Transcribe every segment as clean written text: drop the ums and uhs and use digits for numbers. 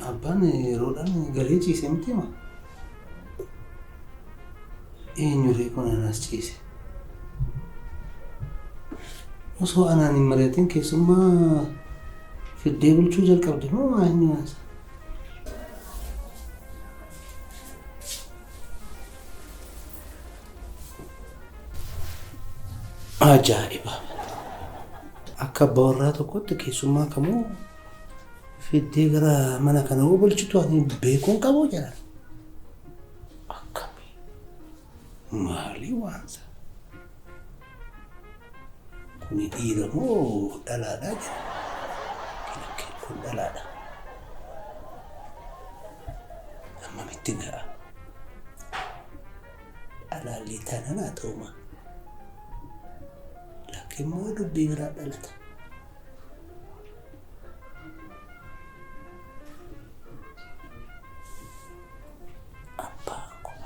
Abbaan yeroodhaan galee ciise miti hima. Eenyu ree kun anas ciise? Osoo anaan hin mari'atin keessummaa fiddee bulchuu jalqabde moo maa inni waansa? Ajaa'iba! Akka abbaa warraa tokkotti keessummaa kamuu fiddee gara mana kana yoo bulchitu ani beekuun qabu jedhan. Akkami? Maali waansa? Kuni dhiira moo dhalaadha jedha. Kun dhalaadha. Hammamitti ga'a? Dhalaallee taanaan haa ta'u maa. Lakki immoo dubbii biraa dhalata. Abbaan koo.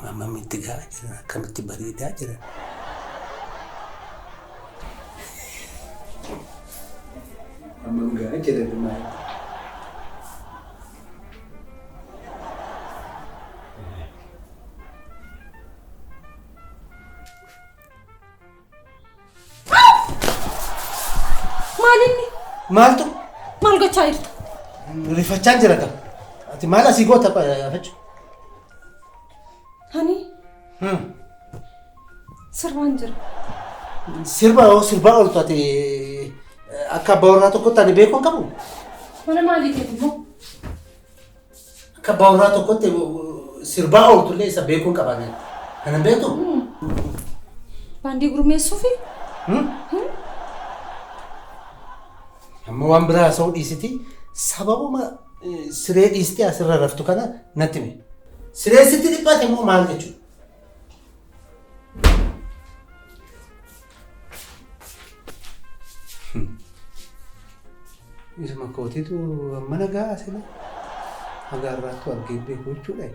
Hammamitti ga'a jiran akkamitti bareedaa jiran. Hammam ga'a jiran maal? Maal inni? Maaltu? Maal gochaa jirta? Rifachaan jira ka. Ati maal asii goota yaafachuu? Ani sirbaan jira. Sirba yoo sirbaa ooltu ati akka abbaa warraa tokkotti ani beekuu hin qabu. Mana maaliitiif immoo? Akka abbaa warraa tokkotti sirbaa ooltu illee isa beekuu hin qaban. Kana hin beektu? Baandii gurmeessuufi? Amma waan biraa haasa'uu dhiisiti sababuma siree dhiistee asirra raftu kana natti himi. Siree sitti dhiphate immoo maal jechuudha? Isuma kootiitu mana gahaa sila haga har'aattu argee beeku jechuudha.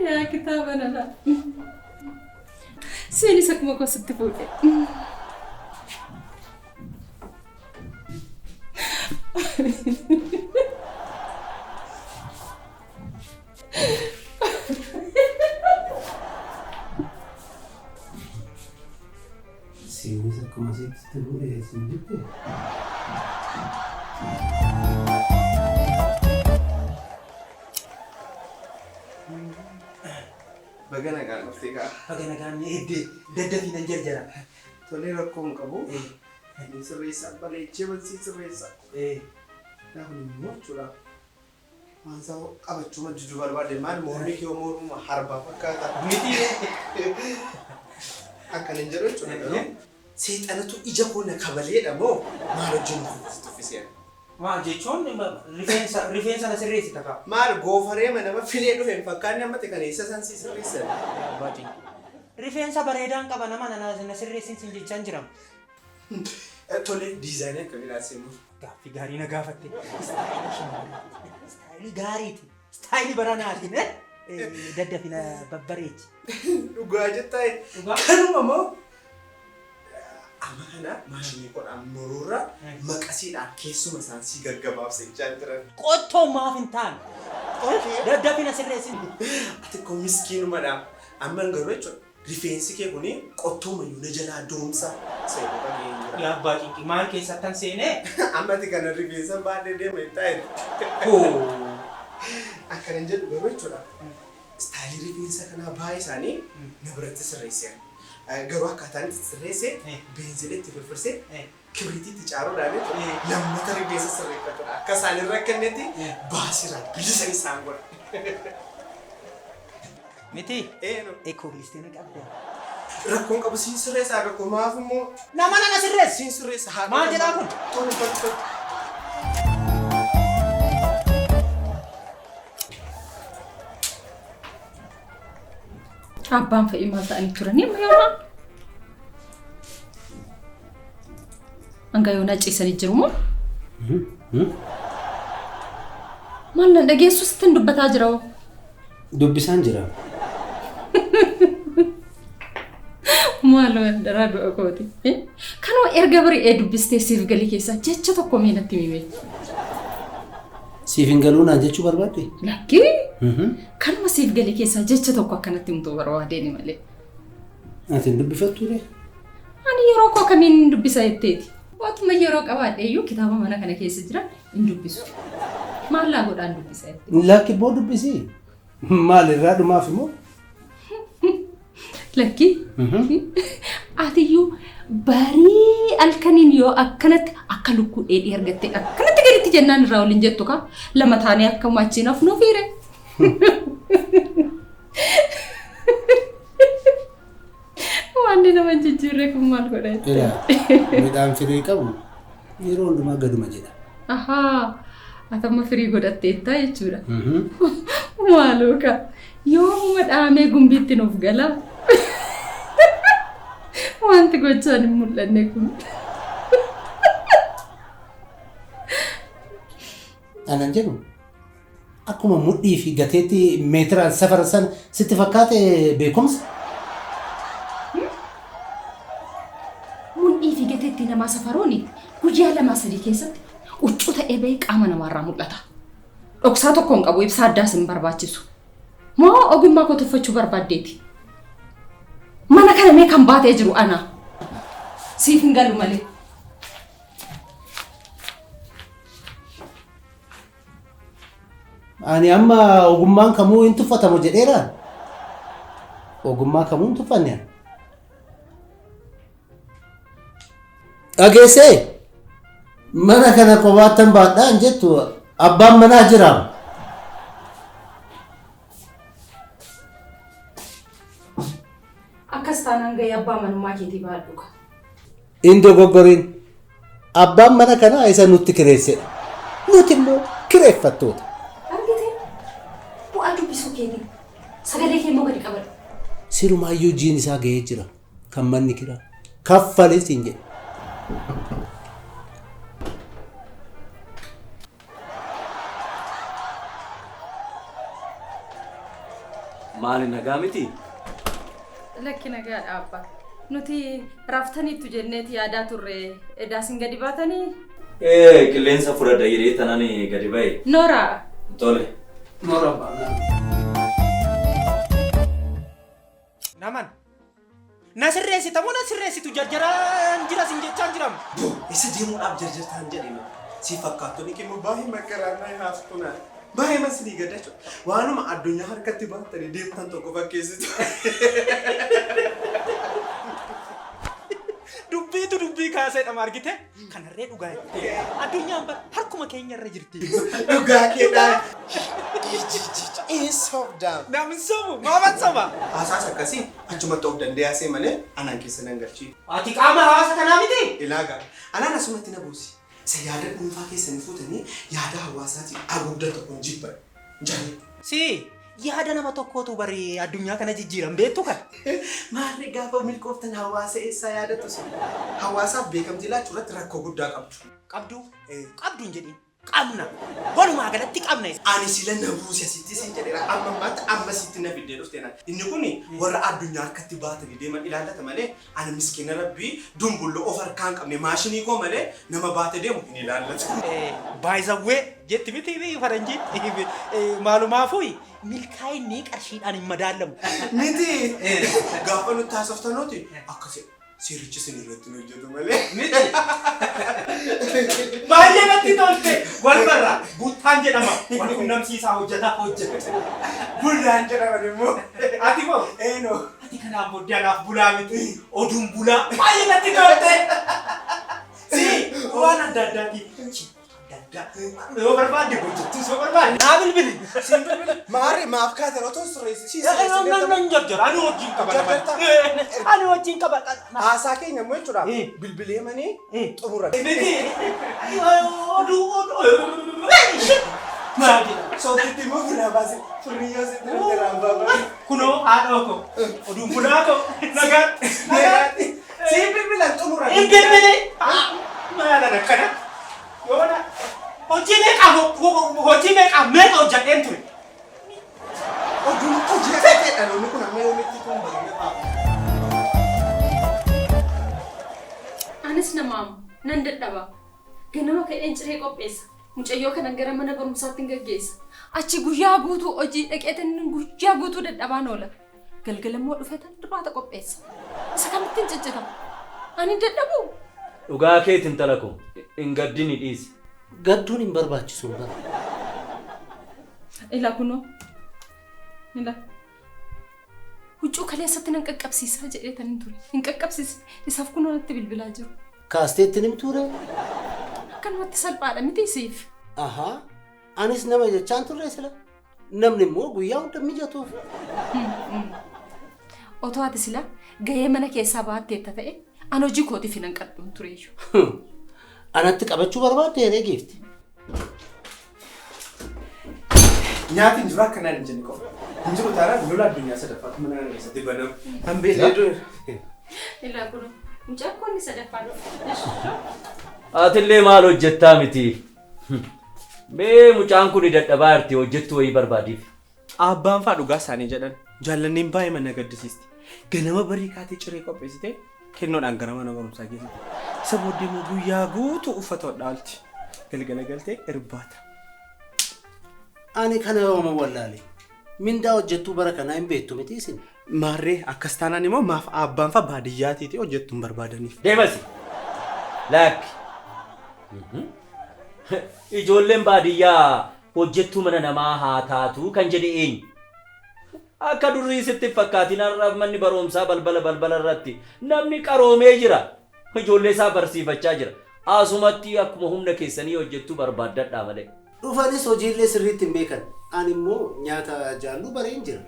Yaa kitaaba nana. Seenis akkuma koo sitti fuudhe. Siinis akkuma sitti fuudhe siin jette. Baga nagaan dhuftee kaa. Baga nagaan eeddee daddafii nan jarjara. Tolee rakkoo hin qabu. Ni sirreessa bareechee bansii sirreessa. Kun immoo jechuudha. Waan isaa qabachuu majjijuu barbaade maal mormi kee mormuma harbaa fakkaata. Miti akkan hin jedhu jechuudha garuu. Seexanatu ija koo na kabaleedha moo maal hojii nu tuffisee? Maal jechuun rifeensa rifeensa na sirreessita kaa. Maal goofaree nama filee dhufe hin fakkaanne amma ta'e kan eessa isaan si sirreessan? Abbaa cinqii. Rifeensa bareedaan qaba nama na na sirreessin sin jechaan jiram. Tole diizaayinii akkamii laasee immoo? Gaaffii gaarii na gaafatte. Istaayilii shamarraniiti. Istaayilii gaariiti. Istaayilii baranaatiin. Daddafi na babbareechi. Dhugaa jettaa Dhugaa. Kanuma moo? Nama kana maashinii godhaan muruurra maqasiidhaan keessuma isaan si gaggabaabsa jechaa jiran. Qottoo maaf hin taane. Daddafina sirreessin. Ati ko miskiinumadha. Amma garuu jechuudha. Rifeensi kee kuni qottoo mayyuu na jalaa doomsa. Seerota gahee jira. Yaa abbaa cinqii maal keessattan seenee? Amma ati kana rifeensa baadhee deema hin taa'e. Akkanan jedhu garuu jechuudha. Istaayilii rifeensa kanaa baay'ee isaanii na biratti sirreesseera. Garuu akkaataan itti sirreesse beenzila itti firfirsee kibriitiitti caaruudhaan jechuudha. Lammata rifeensa sirreeffatudha. Akka isaan hin rakkannetti baasiraa bilisa isaan godha. Miti. Eeno. Ekobilisteena qabda. Rakkoon qabu siin sirreessaa rakkoo maaf immoo Nama nana sirreessi. siin sirreessa haadha. Maal jedhaa kun? Tole tole tole. Abbaan fe'ii maal ta'anii turanii amma yoonaa? Hanga yoonaa ciisanii jiru moo? Maal na dhageessu sittin dubbataa jira hoo? Dubbisaan jira. Maaloo daraa du'a kooti. Kanuma erga bari'ee dubbistee siif galii keessaa jecha tokko mee natti himi. Siif hin galuu naan jechuu barbaadde? Lakkii kanuma siif galii keessaa jecha tokko akkanatti himtuu barbaadeeni malee. Ati hin dubbifattuure? Ani yeroo koo kamiin dubbisa jetteeti. Waatuma yeroo qabaadhe iyyuu kitaaba mana kana keessa jiran hin dubbisu. Maallaa godhaan dubbisa jettee. Lakki boo dubbisi. Maal irraa dhumaaf immoo? Lakkii. Atiyyuu barii halkaniin yoo akkanatti akka lukkuu dheedhii argattee akkanatti gaditti jennaan irraa waliin jettu kaa lama taanee akka machiin hafnuu fiire. Wanni nama hin jijjiirre kun maal godha jettee. Ilaa midhaan firii qabu yeroo hundumaa gaduma jedha. Ahaa, ati amma firii godhatteettaa jechuudha. Maaloo kaa yoomuma dhaamee gumbiitti nuuf galaa. Wanti gochaan hin mul'anne kun. Anan jedhu akkuma mudhii fi gateetti meetiraan safara sana sitti fakkaate beekumsa. Mudhii fi gateetti namaa safaruun guyyaa 2-3 keessatti huccuu ta'ee bahee qaama namaarraa mul'ata. Dhoksaa tokko hin qabu ibsaa addaas hin barbaachisu. Moo ogummaa koo tuffachuu barbaaddeeti? Mana kana mee kan baatee jiru ana. Siif hin galu malee. Ani amma ogummaan kamuu hin tuffatamu jedheera. Ogummaa kamuu hin tuffanne ani. Dhageessee mana kana kophaattan baadhaan jettu abbaan manaa jira. Akkas taanaan gahee abbaa manummaa keetii baadhu ka. Hin dogoggorin. Abbaan mana kanaa isa nutti kireessedha. Nuti immoo kireeffattoota. Argitee bu'aa dubbisuu keetii sagalee kee immoo gadi qabadhu. Sirumaayyuu jiin isaa gahee jira. Kan manni kiraa. Kaffalee siin jedhe. Maali nagaa miti? Lakki nagaadha abbaa. Nuti raftaniittu jenneeti yaadaa turre edaa isin gadi baatanii? Qilleensa fudhadha jedhee tanan gadi ba'e. Noora. Tole. Noora abbaa. Naman. Na sirreessita moo na sirreessitu jarjaraan jira sin jechaan jiramu. Isa deemuudhaaf jarjartaan jedhee si fakkaattonni kee immoo baay'ee makaraannaa haasofnaa. Baay'ee masinii gadda jechuudha. Waanuma addunyaa harkatti baattanii deemtan tokko fakkeessitu. Dubbiitu dubbii kaaseedha argite. Kanarree dhugaa jettee. Addunyaan bara harkuma keenya irra jirti. Dhugaa keedhaa. Is of down. Namni sobu maaman soba. Haasaas akkasii achumatti of dandeessee malee anaan keessa nan galchii. Ati qaama hawaasa kanaa miti? Ilaagaa anaan asumatti na buusi. Isa yaada dhuunfaa keessanii fuutanii yaada hawaasaatiin haguugdan tokko hin jibban. Jaalladhu. Si yaada nama tokkootu bari addunyaa kana jijjiiran beektu kan. Maarree gaafa milkooftan hawaasa eessaa yaadatu si? Hawaasaaf beekamtii laachuu irratti rakkoo guddaa qabdu. Qabdu qabdu hin jedhin. Qabna. Walumaa galatti qabna. Ani sila na buuse asitti siin jedheera. Amma ammaatti amma sitti na fiddee dhufte naan. Inni kun warra addunyaa harkatti baatanii deeman ilaallata malee ani miskiina rabbii dumbulloo of harkaa hin qabne maashinii koo malee nama baate deemu hin ilaallatu. Baay'izawwee jetti miti faranjiin maalumaafuu milkaa'inni qarshiidhaan hin madaalamu. Miti gaafa nutti haasoftanuuti akkasi seerichi isin irratti hin hojjetu malee. Miti. Baay'ee natti tolte. Wal barra Buttaan jedhama. Wal qunnamsiisaa hojjetaa hojjeta. Bullaan jedhaman immoo. Ati moo? Eenoo. Ati kanaan booddee anaaf bulaa miti. Oduun bulaa. Baay'ee natti tolte. Si waan adda addaati. Adda addaa. Yoo barbaadde hojjettus yoo barbaadde naa bilbili. Siin bilbila. Maarri maaf kaatan otoo sirreessi. Si Nan jarjara. Ani wajjin qaba. Jarjarta? Ani wajjin qaba. Haasaa keenya immoo jechuudha. Bilbilee manii xumura. Miti. Oduu oduu. Maal jedha? Sookitti immoo biraa baase furriyyoo sitti irraa baafame. Kunoo haadha koo. Oduun bulaa koo. Nagaatti. Nagaatti. Siin bilbilan xumura. Hin bilbili. Maal akkana? Yoona hojii meeqa hojii meeqa meeqa hojjedheen ture. Oduun hojii akka ta'e dhaloonni kun amma yoomitti kun barina qaba. Anis namaamu nan dadhaba. Ganama ka'een ciree qopheessa. Mucayyoo kana gara mana barumsaatti hin gaggeessa. Achi guyyaa guutuu hojii dhaqeetan guyyaa guutuu dadhabaan oola. Galgala immoo dhufetan irbaata qopheessa. Isa kamittiin ciccitama? Ani hin dadhabu. Dhugaa keeti intala koo hin gaddini dhiisi. Gadduun hin barbaachisu bara. Ilaa kunoo. Ilaa. Huccuu kaleessatti nan qaqqabsiisaa jedhee tan hin ture. Hin qaqqabsiisne. Isaaf kunoo natti bilbilaa jiru. Kaasteetti nimtuure? Akkanumatti salphaadha miti siif. Ahaa. Anis nama jechaan turre sila. Namni immoo guyyaa hunda mijatuuf. Otoo ati sila gahee mana keessaa baatteetta ta'e an hojii kootiif hin hanqadhuun tureyyuu. Anatti qabachuu barbaadde heree giifti. Nyaati hin jiru akkanaan hin jenne qofa. Hin jiru taanaan lola addunyaa sadaffaatu mana kana keessatti banamu. Kan beekee ture. Ilaa kunoo mucaan koo inni sadaffaa dhufe. Atillee maal hojjettaa miti? Mee mucaan kun dadhabaa jirti hojjettu wayii barbaadiif. Abbaan faa dhugaa isaanii jedhan jaallanneen baay'ee mana gaddisiisti. Ganama barii kaatee ciree qopheessitee kennoodhaan gara mana barumsaa geessite. Isa booddee immoo guyyaa guutuu uffata hodhaalti. Galgala galtee irbaata. Ani kana yooma wallaale. Mindaa hojjettuu bara kanaa hin beektu miti isin. Maarree akkas taanaan immoo maaf abbaan faa baadiyyaatiiti hojjettuu hin barbaadaniif. Deemasi. Lakki. Ijoolleen baadiyyaa hojjettuu mana namaa haa taatu kan jedhe eenyu? Akka durii sitti fakkaatiin har'a manni barumsaa balbala balbala irratti namni qaroomee jira. Ijoollee isaa barsiifachaa jira. Asumatti akkuma humna keessanii hojjettuu barbaaddadhaa malee. Dhufanis hojiilee sirriitti hin beekan. Ani immoo nyaata jaalluu bareen jira.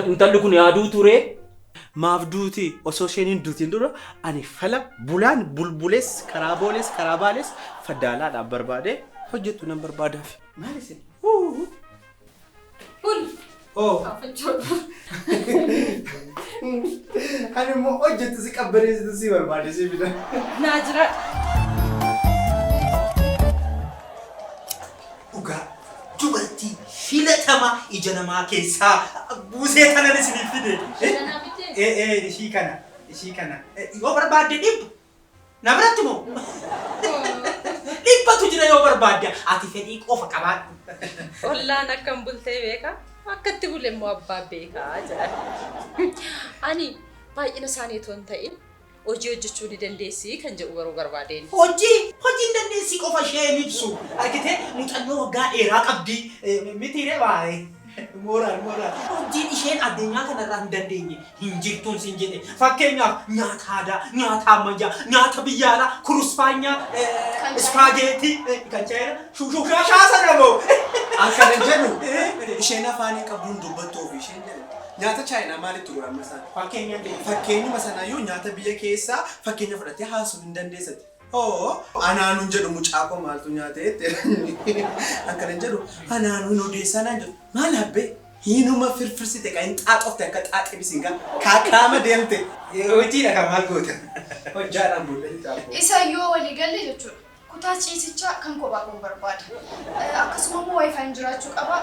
Intalli kun yaaduu ture. Maaf duuti osoo isheen hin duutiin dura ani fala bulaan bulbulees karaa boolees karaa baalees faddaalaadhaan barbaadee hojjettu nan barbaadaaf. Maal isin? Bul. Oh. Kaafachuu. Ani immoo hojjettu si qabbaneessitu si barbaade si fida. Naa jira. Dhugaa dubartii filatamaa ija namaa keessaa buusee kanan isiniif fide. Shanaa bitee. Ishii kana ishii kana yoo barbaadde dhibba na biratti moo dhibbatu jira yoo barbaadde ati fedhii qofa qabaadhu. Ollaan akkam bultee beekaa? Akkatti bule immoo abbaa beekaa jedhan. Ani baay'ina isaanii otoo hin ta'in hojii hojjechuu ni dandeessi kan jedhu garuu barbaadeen. Hojii hojiin dandeessii qofa isheen ibsu argitee muuxannoo waggaa dheeraa qabdi mitiiree baay'ee. Mooraan mooraan hojiin isheen addunyaa kanarraa hin dandeenye hin jirtuun sin jedhe fakkeenyaaf nyaata aadaa nyaata ammayyaa nyaata biyya alaa kurusfaanyaa ispaageetii kan chaayina shushushashaa sana moo. Akkana jedhu isheen afaan hin qabduun dubbattu ofii isheen jedhu. Nyaata chaayinaa maalitti godhama isaan? Fakkeenyaaf Fakkeenyuma sanaayyuu nyaata biyya keessaa fakkeenya fudhatee haasuu hin dandeessati. Oo anaanuun jedhu mucaa koo maaltu nyaate jette. Akkana jedhu anaanuun odeessaa naan jedhu maal habbee hinuma firfirsite kan hin xaaxofte akka xaaxee bisingaa kaakaama deemte. Hojiidha kan maal goota. Hojjaadhaan booddee xaafoo. Isa yoo walii galle jechuudha. Kutaa ciisichaa kan kophaa koon barbaada. Akkasuma immoo wifiin jiraachuu qaba.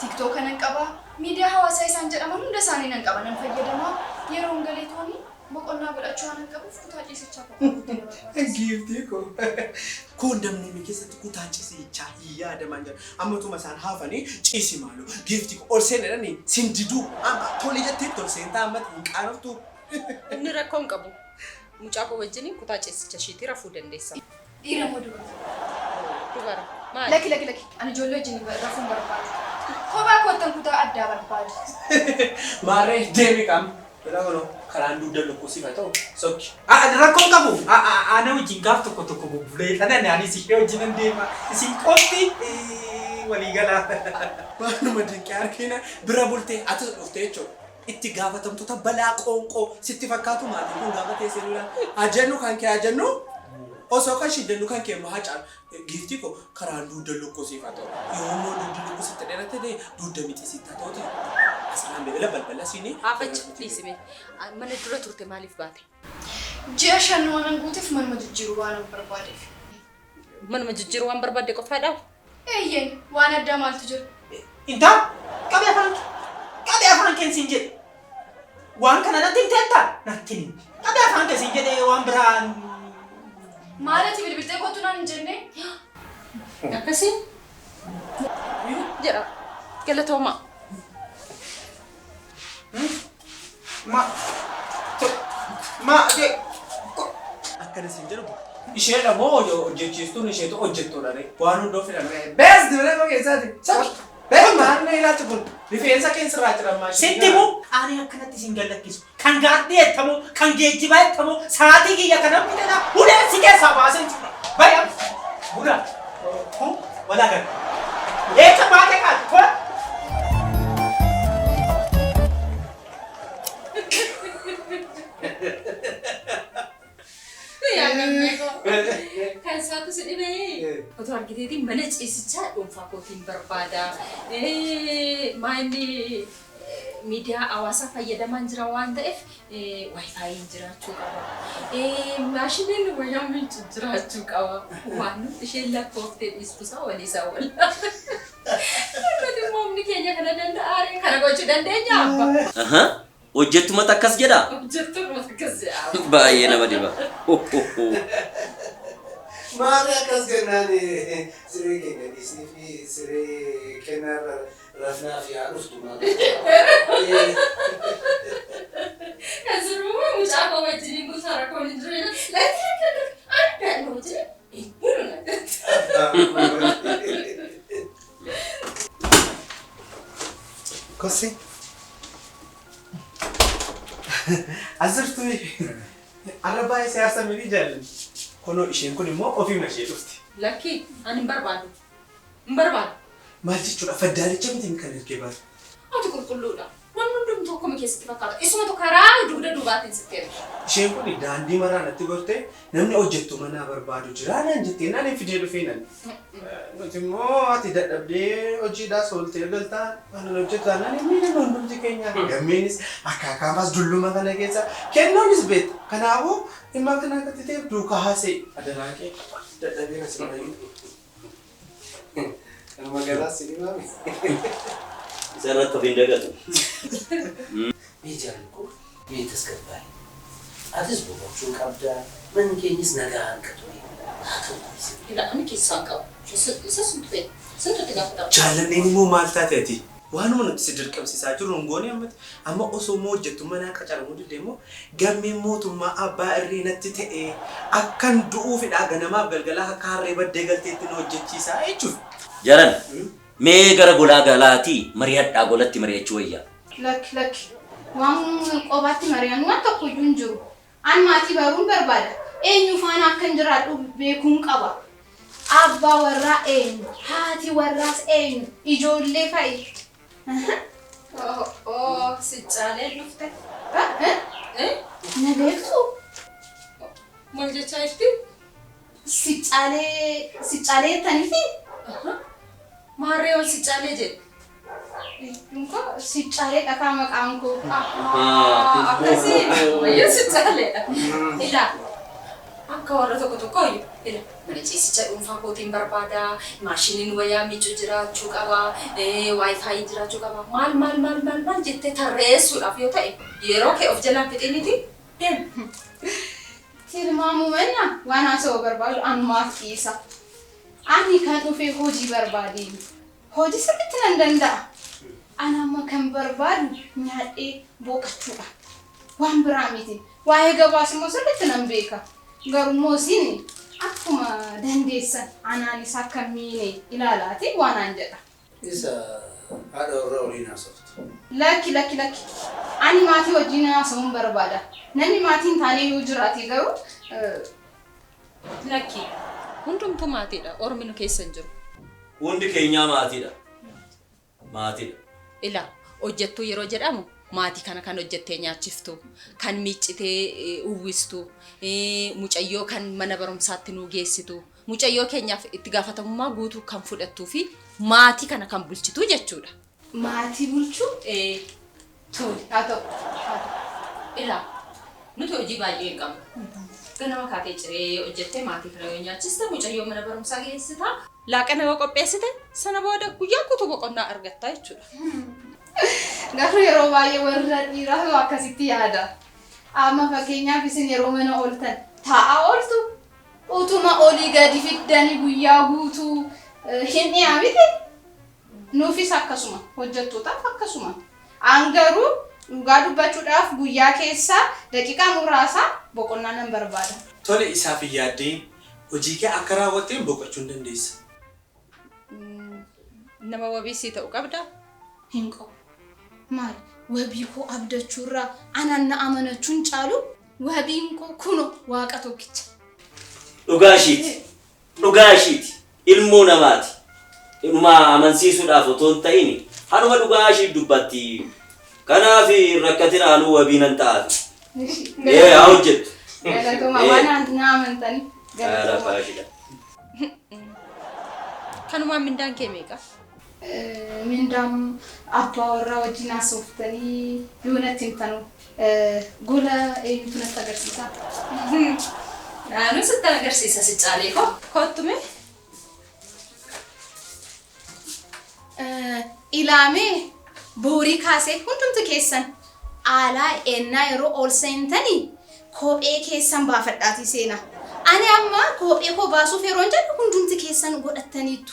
TikTok nan qaba. Miidiyaa hawaasaa isaan jedhaman hunda isaanii nan qaba nan fayyadama. Yeroon galee tooni boqonnaa godhachuu waan qabuuf kutaa ciisichaa kophaa kootti na barbaachisa. Giiftii koo. Koondamni keessatti kutaa ciisichaa hin yaadaman jira. Ammatuma isaan hafanii ciisi maaloo. Giiftii koo ol seenanii sin diduu. Amma tole jettee tol seentaa ammatti hin qaanoftu. Inni rakkoo hin qabu. Mucaa koo wajjin kutaa ciisicha ishiitii rafuu dandeessa. Dhiira moo dubara? Dubara. Maali? Lakki lakki lakki. Ani ijoollee wajjin rafuun barbaadu. Kophaa koottan kutaa addaa barbaadu. Maarree deemi qaama. Bilaa kunoo karaan dugda lukkuu siif haa ta'u sokki. Rakkoon qabu. Ana wajjin gaaf tokko tokko bubbulee tanan anis ishee wajjin deema. Isin qofti walii galaa. Waanuma dinqii argina bira bultee atis dhuftee jechuudha. Itti gaafatamtoota balaa qoonqoo sitti fakkaatu maatiin kun gaafa teessee nula. Ajennu kan kee ajennu osoo kan ishee jennu kan kee immoo haa caalu. Giiftii koo karaan dugda lukkuu siif haa ta'u. Yoo immoo dugdi lukkuu sitti dheerate ta'e dugda mixii sitti haa ta'uti. Asirraan bilbila balbala siinii. Haafachi dhiisime. Mana dura turte maaliif baate? Ji'a 5 waan guuteef manuma jijjiiruu waan barbaadeef. Manuma jijjiiruu waan barbaadde qofaadhaa? Eeyyeen waan addaa maaltu jira? Intaa qabee afaan kee qabee afaan kee siin jedhe. Waan kana natti hin teettaa? Natti hin. Qabee afaan kee siin jedhe waan biraan. Maal ati bilbiltee kootu naan hin jenne? Akkasii? Jedha. Galatoomaa. Ma ma de Akkana siin jedhu isheedha moo hojjechiistuun isheetu hojjettuudha ree waan hundoo filan ree. Bees dibiree koo keessaati. Saki. Bees maal na ilaaltu kun rifeensa keessarraa jiran maashii. Sitti moo ani akkanatti sin gallakkisu. Kan gaardii ettamoo kan geejjibaa ettamoo sa'aatii kiyya kanan fidana uleen si keessaa baasee jira. Baya bula kun walaa gala. Eessa baatee kaatu kun? Kan isaatu si dhibee. Otoo argiteetiin mana ciisichaa dhuunfaa kootiin barbaada. Maalli miidiyaa hawaasaa fayyadamaan jira waan ta'eef wifiin jiraachuu qaba. Maashiniin wayyaa miicu jiraachuu qaba. Waan nuti isheen lakkooftee dhiistu isaa walii isaa wal. Nuti immoo humni keenya kana danda'aa kana gochuu dandeenya abba. Hojjettumatu akkas jedhaa? Hojjettumatu akkas jedhaa. Baay'ee nama dhiba. Maali akkas jennaan siree keenya dhiisnee fi siree kennaarra rafnaa fi haa dhuftu maal. Kan sirbumaa mucaa koo wajjin gosa rakkoon hin jiru. Lakki lakki lakki ani daa'ima wajjin hin bulu na. Kosi. Asirtuu arra baay'ee siyaasa miti jaalladha. Kunoo isheen kun immoo ofiima ishee dhufti. Lakki ani hin barbaadu. Hin barbaadu. Maal jechuudha faddaalicha miti kan ergee baasu. Ati qulqulluudha. Namni hundumtuu akkuma keessatti fakkaata. Isumatu karaa dugda duubaatiin sitti erge. Isheen kun daandii maraa natti gortee namni hojjettu manaa barbaadu jira naan jettee naan hin fidee dhufee nan. Nuti immoo ati dadhabdee hojiidhaa sooltee galtaa waan hojjetu taanaan hin miidhamu hundumti keenya. Gammeenis akaakaamaas dulluma kana keessa kennuunis beektu. Kanaafuu dhimma kana akka ta'eef duukaa haasa'e adaraan kee dadhabee as baay'ee. Kanuma galaas si dhibaame. Isa irratti of hin dagatu. Mee jaalli koo mee tasgabbaa'e. Atis boqochuu qabda. Manni keenyas nagaa hanqatu. Haa ta'u dhiisi. Ila ani keessaa hin qabu. Isa suntu fedha. Suntu itti gaafatama. Jaallanneen immoo maal taate ati? Waanuma nuti si dirqamsiisaa jirru hin goone ammatti. Amma osoo immoo hojjettu manaa qacaramuu didde immoo gammeen mootummaa abbaa irree natti ta'e akkan du'uufidha ganamaaf galgalaa akka harree baddee galteetti na hojjechiisaa jechuudha. Jaran mee gara golaa galaatii mari'adhaa golatti mari'achuu wayyaa. Lakki lakki. Waan qobaatti mari'an waan tokko iyyuu hin jiru. An maatii baruun barbaada. Eenyu faana akkan jiraadhu beekuun qaba. Abbaa warraa eenyu? Haati warraas eenyu? Ijoollee fa'i? Oh, si caaleen dhufte. Na beektu? Maal jechaa jirti? Si caalee si caalee jettaniiti? Maarree waan si caalee jedhe. Dunko si caalee dhakaa maqaan koo. Akkasii wayyoo si caaleedha. Ilaa Akka warra tokko tokkoo ila mana ciisicha dhuunfaa kootiin barbaada, maashiniin wayyaa miiccu jiraachuu qaba, waayifaayiin jiraachuu qaba, maal maal maal maal maal jettee tarreessuudhaaf yoo ta'e yeroo kee of jalaan fixiniiti deemi. Tilmaamuu mannaa waan haasa'uu barbaadu anumaaf dhiisa. Ani kan dhufe hojii barbaadeeni. Hojii sirriitti nan danda'a. Ani amma kan barbaadu nyaadhee boqochuudha. Waan biraa miti. Waa'ee gabaas immoo sirriitti nan beeka. Garuu isin akkuma dandeessan anaanis akka miine ilaalaati waan an jedha. Isa haadha warraa waliin haasoftu. Lakki lakki lakki. Ani maatii wajjin haasa'uun barbaada. Namni maatii hin taane yoo jiraate garuu Lakki hundumtuu maatiidha. Ormi nu keessa hin jiru. Hundi keenyaa maatiidha. Maatiidha. Ilaa hojjettuu yeroo jedhamu maatii kana kan hojjettee nyaachiftu, kan miiccitee uwwistu, mucayyoo kan mana barumsaatti nu geessitu, mucayyoo keenyaaf itti gaafatamummaa guutuu kan fudhattuu fi maatii kana kan bulchitu jechuudha. Maatii bulchuu? Tole, haa ta'u. Ilaa nuti hojii baay'ee hin qabnu. Ganama kaatee ciree hojjettee maatii kana yoo nyaachiste mucayyoo mana barumsaa geessita. Laaqana yoo qopheessite sana booda guyyaa guutuu boqonnaa argatta jechuudha. Garuu yeroo baay'ee warra dhiiraa akkasitti yaada. Amma fakkeenyaaf isin yeroo mana ooltan taa'aa ooltu utuma olii gadi fiddanii guyyaa guutuu hin dhiyaa miti. Nuufis akkasuma hojjettootaaf akkasuma. An garuu dhugaa dubbachuudhaaf guyyaa keessaa daqiiqaa muraasa boqonnaa nan barbaada. Tole isaaf hin yaaddeen hojii kee akka raawwatteen boqochuu hin dandeessa. Nama wabii sii ta'u qabdaa? Hin qabu. Maali wabii koo abdachuurraa anaan na amanachuun caalu wabiin koo kunoo waaqa tokkicha. Dhugaa ishiiti. Dhugaa ishiiti. Ilmoo namaati. Dhuma amansiisuudhaaf otoo hin ta'in hanuma dhugaa ishii dubbatti. Kanaaf rakkatina anuu wabii nan ta'aaf. Ee haa hojjettu. Galatoomaa waan na amantanii. Galatoomaa. Ishiidha. Kanumaan mindaan kee meeqa? Mindaan abbaa warraa wajjin haasoftanii yoo natti himtanu gola eenyutu natti agarsiisa? Naannoo sitti agarsiisa si caalee koo. Kottu mee? Ilaamee boorii kaasee hundumti keessan alaa ennaa yeroo ol seentanii kophee keessan baafadhaatii seenaa. Ani amma kophee koo baasuuf yeroo jedhu hundumti keessan godhataniitu.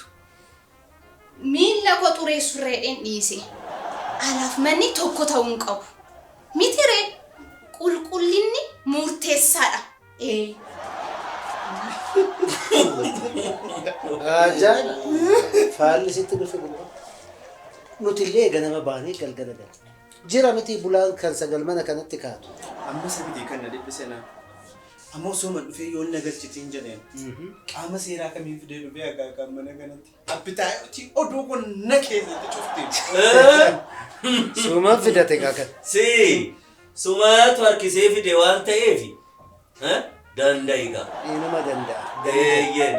Miilla koo xureessurra jedheen dhiise. Alaaf manni tokko ta'uu hin qabu. Miti ree qulqullinni murteessaadha. Ajaa'iba! Faalli sitti dhufe gurbaa. Nuti illee ganama baanee galgala gala. Jira miti bulaan kan sagal mana kanatti kaatu. Amma isa miti kan na dhiphise na. Amma osoo man dhufee yoon na galchitiin jedheen. Qaama seeraa kamiin fidee dhufee akaakaan mana kanatti. Abbitaayotii oduu kun na keessatti cufte. Sumaan fidate kaakan. Si sumaatu harkisee fide waan ta'eef danda'i gaa. Inuma danda'a. Eeyyeen.